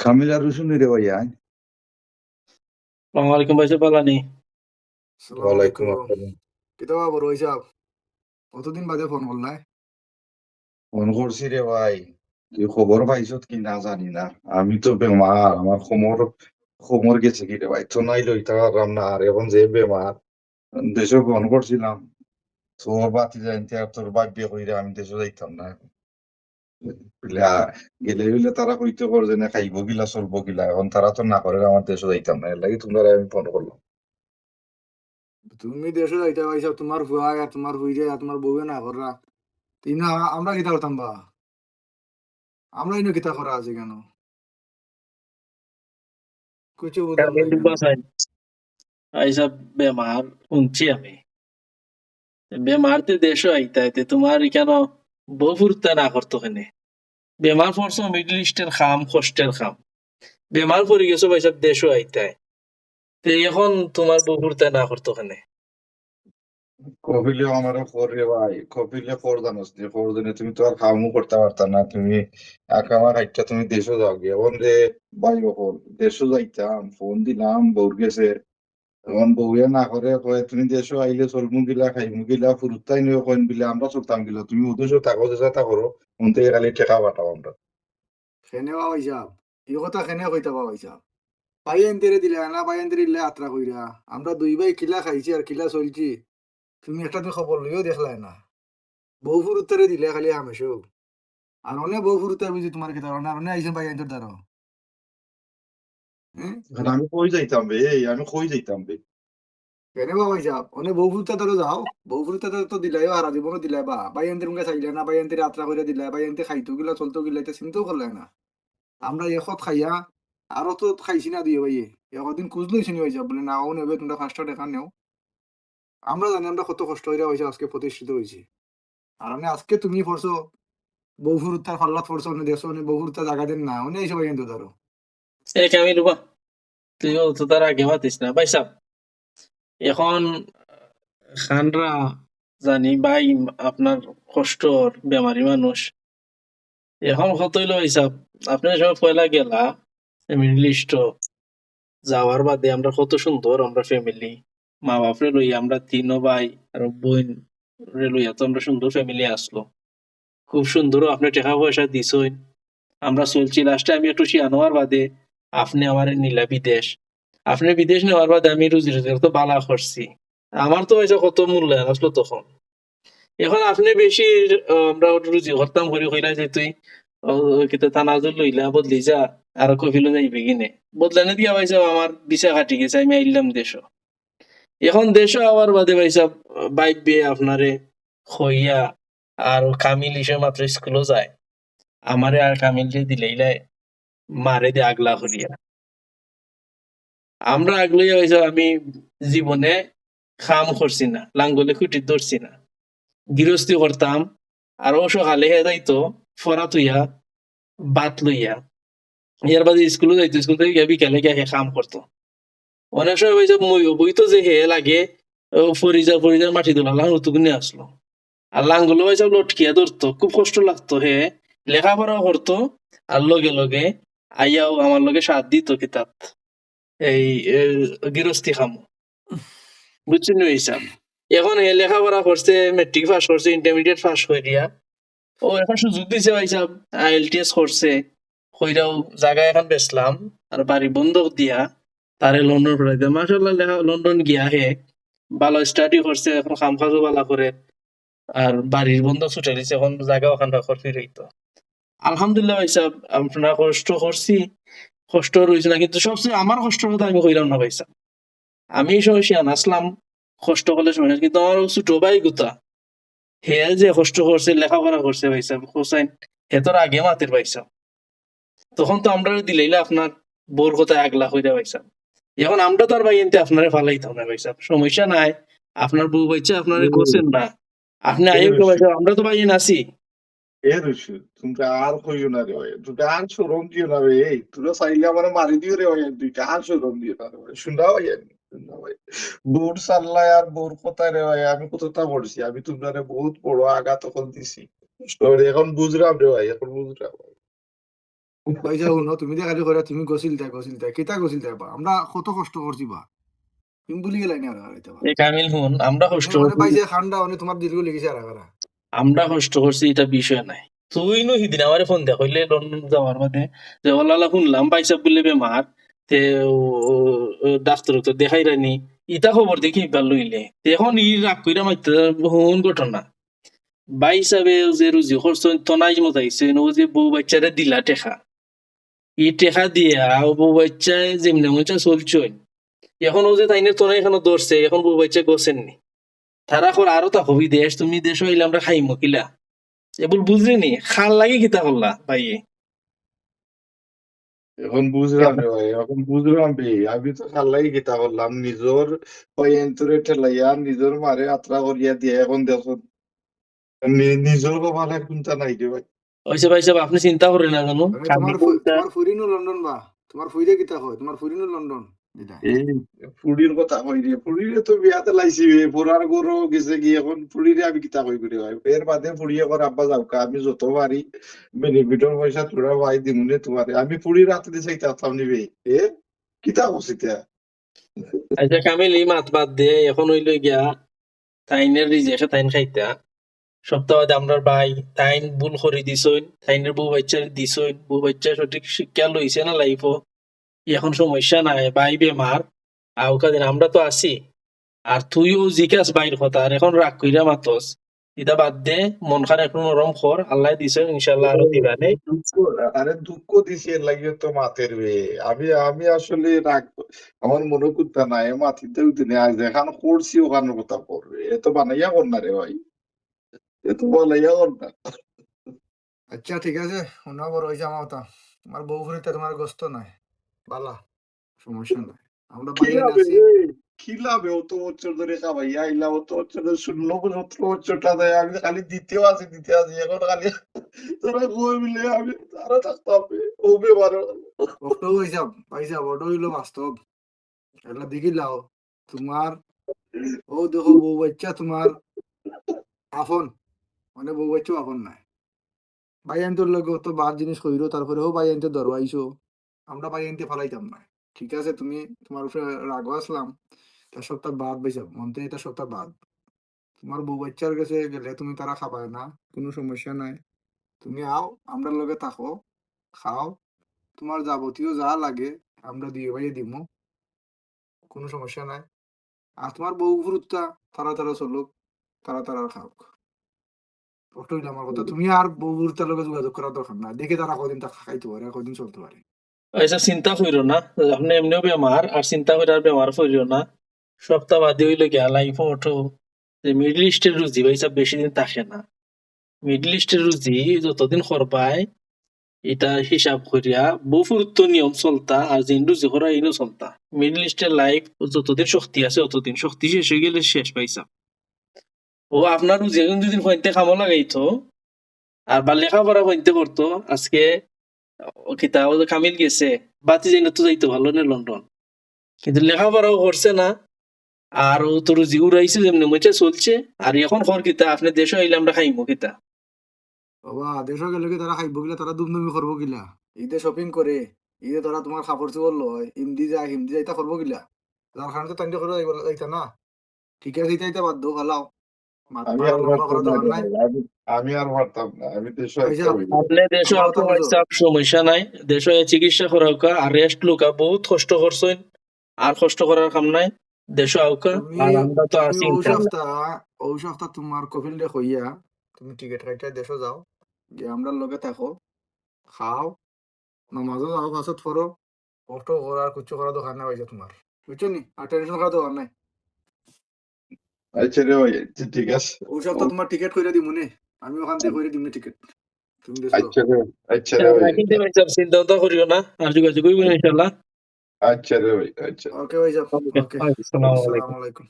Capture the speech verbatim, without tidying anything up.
কামিলা রুশনি রে ভাই, আয়। আসসালামু আলাইকুম ভাই সাহেব, ভালা নি? আসসালামু ওয়ালাইকুম আলাইকুম। আসসালাম। কিতা খবর ভাই সাহেব? কতদিন বাদে ফোন করলায়? ফোন করছি রে ভাই, তুই খবর পাইছত কি না জানি না। আমি তো বেমার, আমার কোমর, কোমর গেছে কি রে ভাই, তো নাইলে অইতা পারলাম না। আর এখন যে বেমার, দেশো ফোন করছিলাম, তোর বাতি জানতে আর তোর ভাইয়ে কইরা আমি দেশো যাইতাম না এখন। বুলে, আ, গেলে বুলে তারা কইতো কর যে না খাইবো কিলা, চলবো কিলা, এখন তারা তো না করের আমার দেশো যাইতাম না, এর লাগি তুমরারে আমি ফোন করলাম। তুমি দেশো যাইতা পারছো, তুমার ফুয়া আর তুমার ফুইরে আর তুমার বউয়ে না কররা। তে ইনো আ-, আমরা কিতা করতাম বা? আমরা ইনো কিতা করা আছে কেনে? কিছু বুঝলাম না কেনে। ভাই সাহেব, বেমার হুনছি আমি। বেমার তে দেশো আইতায়, তে তুমার ইখানো বউ ফুরুত্তায় না করতো কেনে? বেমার পড়ছো Middle East এর কাম, কষ্টের কাম। বেমার পড়ি গেছো ভাই সাহেব দেশো আইতায়। তে এখন তুমার বউ ফুরুত্তায় না করতো কেনে? কপিলে আমারে কর রে ভাই, কপিলে কর জানোস নি, কর জানে তুমি তো আর কামও করতা পারতা না, তুমি আকামা খাইতা তুমি দেশো যাওগি। এখন রে ভাই অকল, দেশো যাইতাম, ফোন দিলাম, বউর গেছে, এখন বউয়ে না করে, কয়, "তুমি দেশো আইলে চলমু কিলা, খাইমু কিলা, ফুরুত্তাইন অইয়া কইন বিলে আমরা চলতাম কিলা, তুমি উদ্দেশ্য থাকো, যেতা করো, অন থাকি খালি টেকা পাঠাও আমরা।" কেনে বা ভাই সাহেব? ই কথা কেনে কইতা বা ভাই সাহেব? ভাইয়াইন্তরে দিলায় না, ভাইয়াইন্তরে ইলা আত্রা কইরা। আমরা দুই ভাই কিলা খাইছি আর কিলা চলছি, তুমি একটা দিন খবর লইয়াও দেখলায় না। বউ ফুরুত্তারে দিলায় খালি হামেশাউ। আর অনে বউ ফুরুত্তার বুঝি তুমার কিতা, আর অনে আইছইন ভাইয়াইন্তর দ্বারো। হুম? আর আমি কই যাইতাম বে, এই আমি কই যাইতাম বে? কেনে বা ভাই সাহেব, অনে বউ ফুরুত্তার দ্বারো যাও, বউ ফুরুত্তারে তো দিলায়ও, হারা জীবনও দিলায় বা, ভাইয়াইন্তর মুখে চাইলায় না, ভাইয়াইন্তরে আত্রা কইরা দিলায়, ভাইয়াইন্তে খাইতো কিলা, চলতো কিলা, ইতা চিন্তাও করলায় না। আমরা একত খাইয়া, আরো তো খাইছি না দুইও ভাইয়ে, একদিন খুঁজ লইছি নি ভাই সাহেব, বুলে, "না, অউ নেবে, তুমরা পাঁচটা টেকা নেও।" আমরা জানি আমরা কত কষ্ট কইরা ভাই সাহেব আজকে প্রতিষ্ঠিত অইছি। আর মানে আজকে তুমি পড়ছো, বউ ফুরুত্তার পাল্লাত পড়ছো, অনে দেখছো, অনে বউ ফুরুত্তায় জাগা দেন না, অনে আইছো ভাইয়াইন্তর দ্বারো। এ কামিল বা, তুই অত তার আগে মাতিস না। ভাই সাহেব, এখন খানরা জানি ভাই আপনার কষ্টর বেমারি মানুষ। এখন কথা অইলো ভাই সাহেব, আপনে যে সময় পয়লা গেলা Middle East ও, যাওয়ার বাদে আমরা কত সুন্দর আমরা family, মা বাপরে লইয়া আমরা তিনো ভাই আর বইনরে লইয়া তো আমরা সুন্দর family আছলো। খুব সুন্দর আপনে টেকা পয়সা দিছইন, আমরা চলছি। Last এ আমি একটু শিয়ান অওয়ার বাদে আপনে আমারে নিলা বিদেশ। আপনে বিদেশ নেওয়ার বাদে আমি রুজি রোজগার তো বালা করছি। আমার তো পয়সা কত মূল্যায়ন আছলো তখন। এখন আপনে বেশি, আহ, আমরা রুজি করতাম করি কইলা যে তুই, আহ, কিতা তানাজুল লইলা, বদলি যা, আর কফিলো যাইবে কিনে। বদলানি দিয়া ভাই সাহেব আমার ভিসা কাটি গেছে, আমি আইলাম দেশো। এখন দেশো আওয়ার বাদে ভাই সাহেব, ভাইবে আপনারে কইয়া, আর কামিল ইসে মাত্র স্কুলো যায়, আমারে আর কামিলরে দিলাইলায় মারে দে আগলা করিয়া। আমরা আগলইয়া ভাই সাহেব আমি জীবনে কাম করছি না, লাঙ্গলে খুটি ধরছি না, গিরস্তি করতাম, আর অউ সকালে হে যাইতো ফরা থুইয়া, ভাত লইয়া, এর বাদে স্কুলো যাইতো, স্কুল থাকি গিয়া বিকালে গিয়া হে কাম করতো। অনেক সময় ভাই সাহেব মই বইতো যে হে লাগে, ও ফরিজা, ফরিজার মাটি তোলা লাঙ্গল অতগুনে আছলো। আর লাঙ্গলো ভাই সাহেব লটকিয়া ধরতো, খুব কষ্ট লাগতো। হে লেখাপড়াও করতো, আর লগে লগে আইয়াও আমার লগে সাথ দিতো কিতাত, এই, এ, গিরস্তি কামো। বুঝছইন নি ভাই সাহেব? এখন হে লেখাপড়া করছে, মেট্রিক পাস করছে, ইন্টারমিডিয়েট পাস করিয়া, ও একটা সুযোগ দিছে ভাই সাহেব, আইএলটিএস করছে, কইরাও জাগা এখান বেচলাম, আর বাড়ি বন্ধক দিয়া তারে লন্ডন পাঠাইতে। মাশাআল্লাহ, লেখা, লন্ডন গিয়া হে ভালা স্টাডি করছে, এখন কাম কাজও ভালা করে, আর বাড়ির বন্ধক ছুটাই দিছে, এখন জাগা ওখান ফাঁকর ফিরাইতো। আলহামদুলিল্লাহ ভাই সাহেব, আমরা কষ্ট করছি, কষ্ট রইছে না, কিন্তু সবচেয়ে আমার কষ্টর কথা আমি কইলাম না ভাই সাহেব। আমি এই সময় শিয়ান আছলাম, কষ্ট করলে সময় না, কিন্তু আমার ছোট ভাই গুতা, হে যে কষ্ট করছে, লেখাপড়া করছে ভাই সাহেব, হোসাইন, হে তোর আগে মাতের ভাই সাহেব। তখন তো আমরা দিলাইলা আপনার বউর কথা আগলা কইরা ভাই সাহেব। এখন আমরা তো আর ভাইয়াইন্তে আপনারে ফালাইতাম না ভাই সাহেব, সমস্যা নাই, আপনার বউ বাইচ্চা আপনারে হুম। করছেন না, আপনি এ আইও তো ভাই রশিদ, সাহেব, আমরা তো ভাইয়াইন আছি। এ রশিদ, তুমরা আর কইও না রে ভাই, তুমরা আর শরম দিও না রে, এই, তুমরা চাইলে আমারে মারি দিও রে ভাই, তুই আর শরম দিও না রে ভাই, শুনরা ভাই, শুনরা ভাই। বউর সাল্লায় আর বউর কথায় রে ভাই, আমি কতটা করছি, আমি তুমরারে বহুত বড় আঘাত অখন দিছি। Sorry, এখন বুঝরাম রে ভাই, এখন বুঝরাম। পয়সা হুনো, তুমি যে খালি কইরা তুমি গছিলতা, গছিলতা, কিতা গছিলতা বা? আমরা কত কষ্ট করছি বা। তুমি ভুলি গেলায় নি আর, আর ইতা বা। এ কামিল হুন, আমরা কষ্ট মানে, মানে করছি। ভাই যে খান্ডা, মানে তোমার দীর্ঘ লেগেছে আর আগারা। আমরা কষ্ট করছি, ইটা বিষয় নাই। তুই নু হিদিন আমারে ফোন দে, কইলে লন্ডন যাওয়ার বাদে, যে ওলালা হুনলাম ভাইসাব বুলে বেমার, তে ও, ও, ও, ডাক্তার তো দেখাইরানি, ইতা খবর দেখি ইবার লইলে। তে এখন ই রাগ কইরা মাইতে হুন ঘটনা। ভাইসাবে যে রুজি করছইন, তনাই মজাইছইন, ও যে বউ বাচ্চারে দিলা টেকা, ই টেকা দিয়া ও বউ বাচ্চায় যেমনে মন চায় চলছইন। এখন ও যে তাইনের তনাই এখানো ধরছে, এখন বউ বাচ্চায় গছের নি। তারা কর আরো তা হবি দেশ, তুমি দেশো আইলে আমরা খাইমু কিলা? এবুল বুঝলি নি? খার লাগি কিতা করলা, ভাইয়ে? এখন বুঝলাম রে ভাই, এখন বুঝলাম রে। আমি তো খার লাগি কিতা করলাম, নিজর পাইন্তরে ঠেলাইয়া, নিজর মারে আত্রা করিয়া দিয়া, এখন দেখো, নি-, নিজর কপালে কুন্তা নাই রে ভাই। ওইসে ভাইসাব, আপনে চিন্তা করেন না জানো, আরে, তোমার ফু-, তোমার ফুরি নু লন্ডন বা? তোমার ফুইরে কিতা কয়? তোমার ফুরি নু লন্ডন? দিদাই। এই ফুড়ির কথা কই রে, ফুড়িরে তো বিয়াত লাইছি রে, ফুড়ার ঘরো গেছে গি, এখন ফুড়িরে আমি কিতা কইবো রে ভাই? এর বাদে ফুড়িয়ে কর, "আব্বা যাউক্কা, আমি যত পারি বেনিফিটর পয়সা থুড়া পাই দিমুনে তোমারে।" আমি ফুড়ির আতে দি চাইতাম নি বে। এ? কিতা কস ইতা? আচ্ছা কামিল, ই মাত বাদ দে, এখন অইলো গিয়া তাইনের রিজেকে তাইন খাইতা। সপ্তাহ বাদে আমরার ভাই, তাইন ভুল করি দিছইন, তাইনের বউ বাচ্চারে দিছইন, বউ বাচ্চায় সঠিক শিক্ষা লইছে না লাইফো, এখন সমস্যা নাই, ভাই বেমার, আউক্কা দিন আমরা তো আছি। আর তুইও জিকাস ভাইর কথা, আর এখন রাগ কইরা মাতস, ইতা বাদ দে, মন খান একটু নরম কর, আল্লায় দিছইন, ইনশাআল্লাহ আরো দিবা নে। দুঃখ, আরে দুঃখ দিছি এর লাগি তো মাতের বে। আমি, আমি আসলে রাগ, আমার মনো কুন্তা নাই, মাতিতে উঠতে নেই, আর যেখান করছি ওখানর কথা করবে। এ তো বানাইয়া কর না রে ভাই, এ তো বানাইয়া কর না। আচ্ছা, ঠিক আছে, হুনো বড় অইছে আমার কথা। তোমার বউ ফুরিতে তোমার গছতো নায়, বালা, সমস্যা নাই। আমরা বাইরে কিলাবে আছি। রে, কিলাবে? অত বছর ধরে খাবাইয়া আইলা, অত বছর ধরে ষোলো সতেরো বছরটা দেয়, আমি খালি দিতেও আছি, দিতে আছি। এখন খালি তোরা বউ মিলে আমি তারা থাকতাম রে, ও বেমার। অটো অইছে, ভাইসাব, অটো অইলো বাস্তব। এগুলা দেখিলাও, তোমার, ও দেখো, বউ বাচ্চা তোমার আপন, মানে বউ বাচ্চাও আপন নায়। ভাইয়াইন্তর লগে অত বাদ জিনিস কইরো, তারপরে ও ভাইয়াইন্তে ধরো আইছো, আমরা ভাইয়াইন্তে ফালাইতাম না। ঠিক আছে, তুমি, তোমার উপরে রাগও আসলাম, তা সবটা বাদ ভাইসাব, মনতে ইতা সবটা বাদ। তোমার বউ বাচ্চার গেছে গেলে তুমি তারা খাবায় না, কুনু সমস্যা নাই। তুমি আও, আমরার লগে থাকো, খাও, তোমার যাবতীয় যা লাগে আমরা দুইও ভাইয়ে দিমু, কুনু সমস্যা নাই। আর তোমার বউ ফুরুত্তা তারা তারা চলুক, তারা তারা খাউক। অটো অইলো আমার কথা। তুমি আর বউ ফুরুত্তার লগে যোগাযোগ করার দরকার নাই। দেখি তারা কদিন তা খাইতে পারে, কদিন চলতে পারে। আচ্ছা, চিন্তা কইরো না, আপনে এমনেও বেমার, আর চিন্তা কইরা আর বেমার কইরো না। সপ্তাহ বাদে অইলো গিয়া লাইফো অটো, যে মিডল ইস্টের রুজি ভাইসাব বেশি দিন থাকে না। মিডল ইস্টের রুজি যতদিন করবায়, ইটা হিসাব করিয়া বউ ফুরুত্ত নিয়ম চলতা, আর যেইন রুজি করা এইনও চলতা। মিডল ইস্টের লাইফ যতদিন শক্তি আছে অতদিন, শক্তি শেষ অইগেলে শেষ ভাইসাব। ও আপনার রুজি এখন দুদিন হইতে কামো লাগাইতো, আর বা লেখাপড়া হইতে করতো, আজকে ও কিতা, ও যে কামিল গেছে, বাতি যাই না তো যাইতো ভালো নে লন্ডন, কিন্তু লেখাপড়াও করছে না, আর ও তো রুজি উড়াইছে যেমনে মজা চলছে। আর এখন খর কিতা, আপনে দেশো আইলে আমরা খাইমু কিতা? বাবা, দেশো গেলে কি তারা খাইবো কিলা, তারা দুমদুমি করবো কিলা? ইদে শপিং করে, ইদে তারা তোমার কাপড় চোপড় লয়, ইমদি যায়, হিমদি যায়, ইতা করবো কিলা? যার কারণে তো তাইন করে যাইবো, যাইতা না। ঠিক আছে, ইতা ইতা বাদ দেও, ফালাও। মাত আমি মারা আর লম্বা পারতাম করার না দরকার রে নাই। ভাই, আমি, আমি আর পারতাম না, আমি দেশো ভাই আইতে সাহেব, হইব। আপনে দেশো আমার আপনে কথা বুঝো। WhatsApp সমস্যা নাই, দেশো আইয়া চিকিৎসা করাউক্কা, আর রেস্ট লউক্কা, বহুত কষ্ট করছইন, আর কষ্ট করার কাম নাই, দেশো আউক্কা, তুমি, আর আমরা তো তুমি আছি ও ইনশাআল্লাহ। সপ্তাহ, ও সপ্তাহ তোমার কফিলরে কইয়া, তুমি টিকিট কাটিয়া দেশো যাও, গিয়া আমরার লগে থাকো, খাও, নামাজও যাও, পাঁচ ওয়াক্ত পড়ো, কষ্ট করার কিচ্ছু করার দরকার নাই ভাইসাব তোমার, বুঝছো নি? আর টেনশন করার দরকার নাই। আচ্ছা রে ভাই, আচ্ছা, ঠিক আছে। ও সপ্তাহ তোমার টিকিট কইরা দিমু নে, আমি ওখান থেকে কইরা দিমু নে টিকিট। তুমি দেশো যাও। আচ্ছা রে, আচ্ছা রে ভাই। রাখি দে ভাইসাব, চিন্তা ভাবনা করিও না, আর যোগাযোগ অইবো ইনশাআল্লাহ। আচ্ছা রে ভাই, আচ্ছা। ওকে ভাইসাব, ওকে, ওকে। আসসালামু আলাইকুম। আসসালামু আলাইকুম।